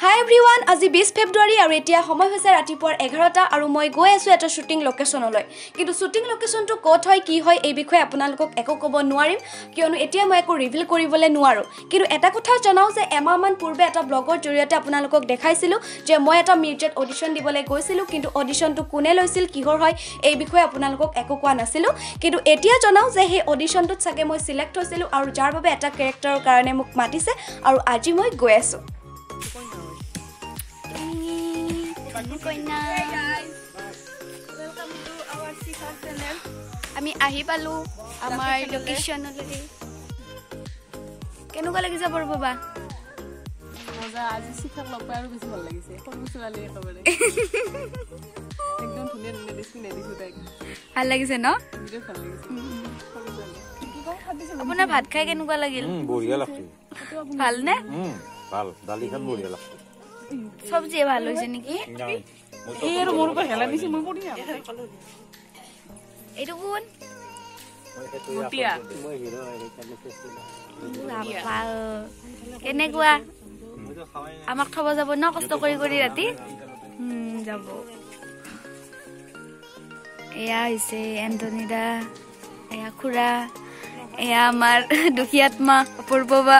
হাই everyone, আজি 20 ফেব্ৰুৱাৰী আৰু এতিয়া সময় হৈছে ৰাতিপুৱাৰ 11টা আৰু মই গৈ আছোঁ এটা শ্বুটিং লোকেশ্যনলৈ। কিন্তু শ্বুটিং লোকেশ্যনটো ক'ত হয় কি হয় এই বিষয়ে আপোনালোকক একো ক'ব নোৱাৰিম, কিয়নো এতিয়া মই একো ৰিভিল কৰিবলৈ নোৱাৰোঁ। কিন্তু এটা কথা জনাওঁ যে এমাহমান পূৰ্বে এটা ব্লগৰ জৰিয়তে আপোনালোকক দেখাইছিলোঁ যে মই এটা মিৰ্জাত অডিশ্যন দিবলৈ গৈছিলোঁ, কিন্তু অডিশ্যনটো কোনে লৈছিল কিহৰ হয় এই বিষয়ে আপোনালোকক একো কোৱা নাছিলোঁ। কিন্তু এতিয়া জনাওঁ যে সেই অডিশ্যনটোত চাগে মই চিলেক্ট হৈছিলোঁ আৰু যাৰ বাবে এটা কেৰেক্টাৰৰ কাৰণে মোক মাতিছে আৰু আজি মই গৈ আছোঁ। আমি আহি পালো আমাৰ লোকেশ্যনলৈ। কেনেকুৱা লাগিছে বৰবাবা? মজা, আজি শিখাক লগ পাই আৰু বেছি ভাল লাগিছে। সৰু ছোৱালী একেবাৰে একদম ধুনীয়া ধুনীয়া ড্ৰেছ পিন্ধাই দিছো তাইক। ভাল লাগিছে ন? বিৰাট ভাল লাগিছে। সৰু ছোৱালী। আপোনাৰ ভাত খাই কেনেকুৱা লাগিল? বঢ়িয়া লাগছে। ভালনে? ভাল, দালিখন বঢ়িয়া লাগছে। চব্জিয়ে ভাল হৈছে নেকি? এইটো কোন? কেনেকুৱা আমাক থব যাব ন? কষ্ট কৰি কৰি ৰাতি যাব। এয়া হৈছে এণ্টনিদা, এয়া খুৰা, এয়া আমাৰ দুখীয়াত্মা অপূৰ্ব বা,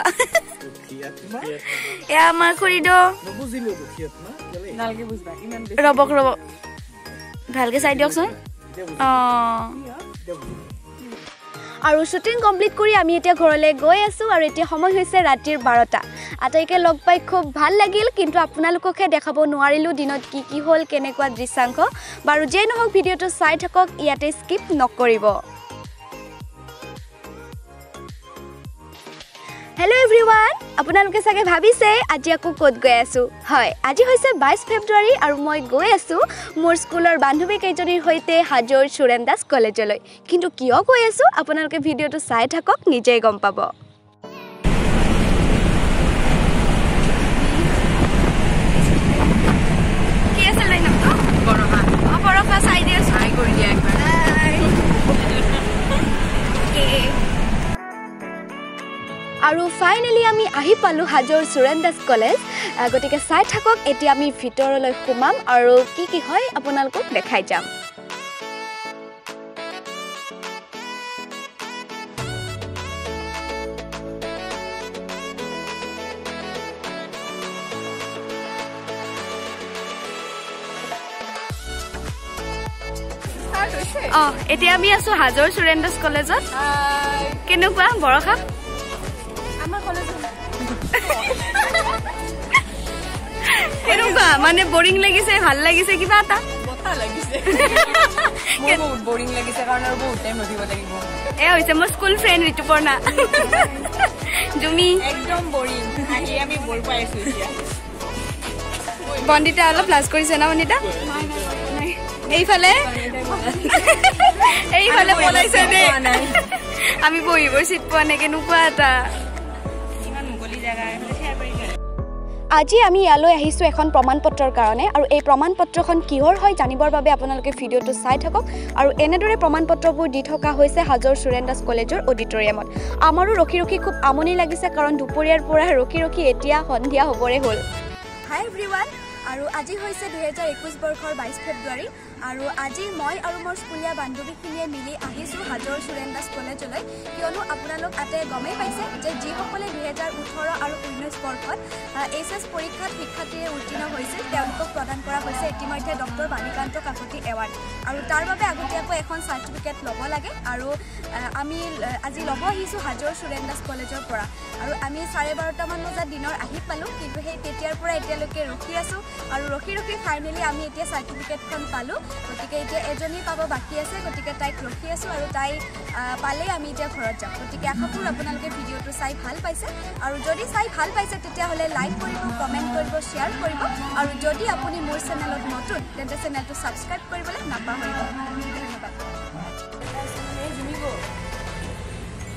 এয়া আমাৰ খুৰীদৌ। ৰবক ৰবক, ভালকে চাই দিয়কচোন। অ, আৰু শ্বুটিং কমপ্লিট কৰি আমি এতিয়া ঘৰলৈ গৈ আছোঁ আৰু এতিয়া সময় হৈছে ৰাতিৰ 12টা। আটাইকে লগ পাই খুব ভাল লাগিল, কিন্তু আপোনালোককহে দেখাব নোৱাৰিলোঁ দিনত কি কি হ'ল কেনেকুৱা দৃশ্যাংশ। বাৰু যেই নহওক ভিডিঅ'টো চাই থাকক, ইয়াতে স্কিপ নকৰিব। হেল্ল' এভৰিৱান, আপোনালোকে চাগে ভাবিছে আজি আকৌ ক'ত গৈ আছোঁ। হয়, আজি হৈছে 22 ফেব্ৰুৱাৰী আৰু মই গৈ আছোঁ মোৰ স্কুলৰ বান্ধৱী কেইজনীৰ সৈতে হাজোৰ সুৰেণ দাস কলেজলৈ। কিন্তু কিয় গৈ আছোঁ আপোনালোকে ভিডিঅ'টো চাই থাকক, নিজেই গম পাব। কি আছিল নামটো? বৰষা। অ, বৰষা চাই দিয়াচোন। হাই কৰি দিয়া একবাৰ। আৰু ফাইনেলি আমি আহি পালোঁ হাজোৰ সুৰেণ দাস কলেজ। গতিকে চাই থাকক, এতিয়া আমি ভিতৰলৈ সোমাম আৰু কি কি হয় আপোনালোকক দেখাই যাম। অঁ, এতিয়া আমি আছোঁ হাজোৰ সুৰেণ দাস কলেজত। কেনেকুৱা বৰষা? কেনেকুৱা মানে বৰিং লাগিছে, ভাল লাগিছে কিবা এটা? এয়া হৈছে মোৰ স্কুল ফ্ৰেণ্ড ঋতুপৰ্ণা জুমি। বন্দিতা অলপ লাজ কৰিছে ন বন্দিতা? এইফালে এইফালে পলাইছে দেই, আমি বহিব চিট পোৱা নাই। কেনেকুৱা এটা আজি আমি ইয়ালৈ আহিছোঁ এখন প্ৰমাণপত্ৰৰ কাৰণে আৰু এই প্ৰমাণপত্ৰখন কিহৰ হয় জানিবৰ বাবে আপোনালোকে ভিডিঅ'টো চাই থাকক। আৰু এনেদৰে প্ৰমাণপত্ৰবোৰ দি থকা হৈছে হাজোৰ সুৰেণ দাস কলেজৰ অডিটৰিয়ামত। আমাৰো ৰখি ৰখি খুব আমনি লাগিছে, কাৰণ দুপৰীয়াৰ পৰা ৰখি ৰখি এতিয়া সন্ধিয়া হ'বৰে হ'ল। হাই এভৰিৱান, আৰু আজি হৈছে 2021 বৰ্ষৰ 22 ফেব্ৰুৱাৰী আৰু আজি মই আৰু মোৰ স্কুলীয়া বান্ধৱীখিনিয়ে মিলি আহিছোঁ হাজোৰ সুৰেণ দাস কলেজলৈ। কিয়নো আপোনালোক আটাই গমেই পাইছে যে যিসকলে 2018 আৰু 19 বৰ্ষত এইচ এছ পৰীক্ষাত শিক্ষাৰ্থীৰে উত্তীৰ্ণ হৈছিল তেওঁলোকক প্ৰদান কৰা হৈছে ইতিমধ্যে ডক্টৰ বাণীকান্ত কাকতি এৱাৰ্ড। আৰু তাৰ বাবে আগতীয়াকৈ এখন চাৰ্টিফিকেট ল'ব লাগে আৰু আমি আজি ল'ব আহিছোঁ হাজোৰ সুৰেণ দাস কলেজৰ পৰা। আৰু আমি 12:30মান বজাত দিনৰ আহি পালোঁ, কিন্তু সেই তেতিয়াৰ পৰা এতিয়ালৈকে ৰখি আছোঁ আৰু ৰখি ৰখি ফাইনেলি আমি এতিয়া চাৰ্টিফিকেটখন পালোঁ। গতিকে এতিয়া এজনী পাব বাকী আছে, গতিকে তাইক ৰখি আছোঁ আৰু তাই পালেই আমি এতিয়া ঘৰত যাম। গতিকে আশা কৰোঁ আপোনালোকে ভিডিঅ'টো চাই ভাল পাইছে আৰু যদি চাই ভাল পাইছে তেতিয়াহ'লে লাইক কৰিব, কমেণ্ট কৰিব, শ্বেয়াৰ কৰিব আৰু যদি আপুনি মোৰ চেনেলত নতুন তেন্তে চেনেলটো ছাবস্ক্ৰাইব কৰিবলৈ নাপাহৰিব। ধন্যবাদ।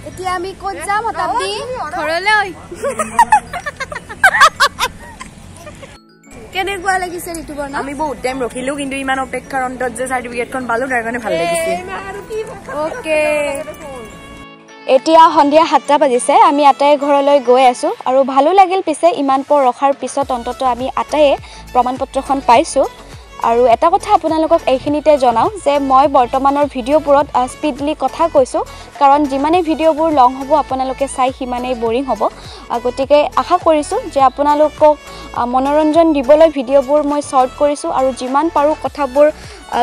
এতিয়া আমি ক'ত যাম শতাব্দী? ঘৰলৈ। কেনেকুৱা লাগিছে ঋতুপৰ্ণা? আমি বহুত টাইম ৰখিলো, কিন্তু ইমান অপেক্ষাৰ অন্তত যে চাৰ্টিফিকেটখন পালো তাৰ কাৰণে ভাল লাগিছে। অ'কে। এতিয়া সন্ধিয়া 7টা বাজিছে, আমি আটাই ঘৰলৈ গৈ আছোঁ আৰু ভালো লাগিল। পিছে ইমান পৰ ৰখাৰ পিছত অন্ততঃ আমি আটাইয়ে প্ৰমাণপত্ৰখন পাইছোঁ। আৰু এটা কথা আপোনালোকক এইখিনিতে জনাওঁ যে মই বৰ্তমানৰ ভিডিঅ'বোৰত স্পীডলি কথা কৈছোঁ, কাৰণ যিমানেই ভিডিঅ'বোৰ লং হ'ব আপোনালোকে চাই সিমানেই বৰিং হ'ব। গতিকে আশা কৰিছোঁ যে আপোনালোকক মনোৰঞ্জন দিবলৈ ভিডিঅ'বোৰ মই শ্বৰ্ট কৰিছোঁ আৰু যিমান পাৰোঁ কথাবোৰ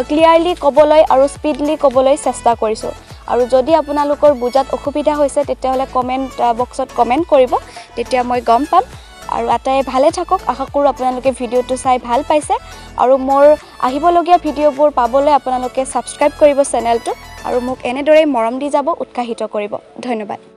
ক্লিয়াৰলি ক'বলৈ আৰু স্পীডলি ক'বলৈ চেষ্টা কৰিছোঁ। আৰু যদি আপোনালোকৰ বুজাত অসুবিধা হৈছে তেতিয়াহ'লে কমেণ্ট বক্সত কমেণ্ট কৰিব, তেতিয়া মই গম পাম। আৰু আটাই ভালে থাকক, আশা কৰোঁ আপোনালোকে ভিডিঅ'টো চাই ভাল পাইছে। আৰু মোৰ আহিবলগীয়া ভিডিঅ'বোৰ পাবলৈ আপোনালোকে ছাবস্ক্ৰাইব কৰিব চেনেলটো আৰু মোক এনেদৰেই মৰম দি যাব, উৎসাহিত কৰিব। ধন্যবাদ।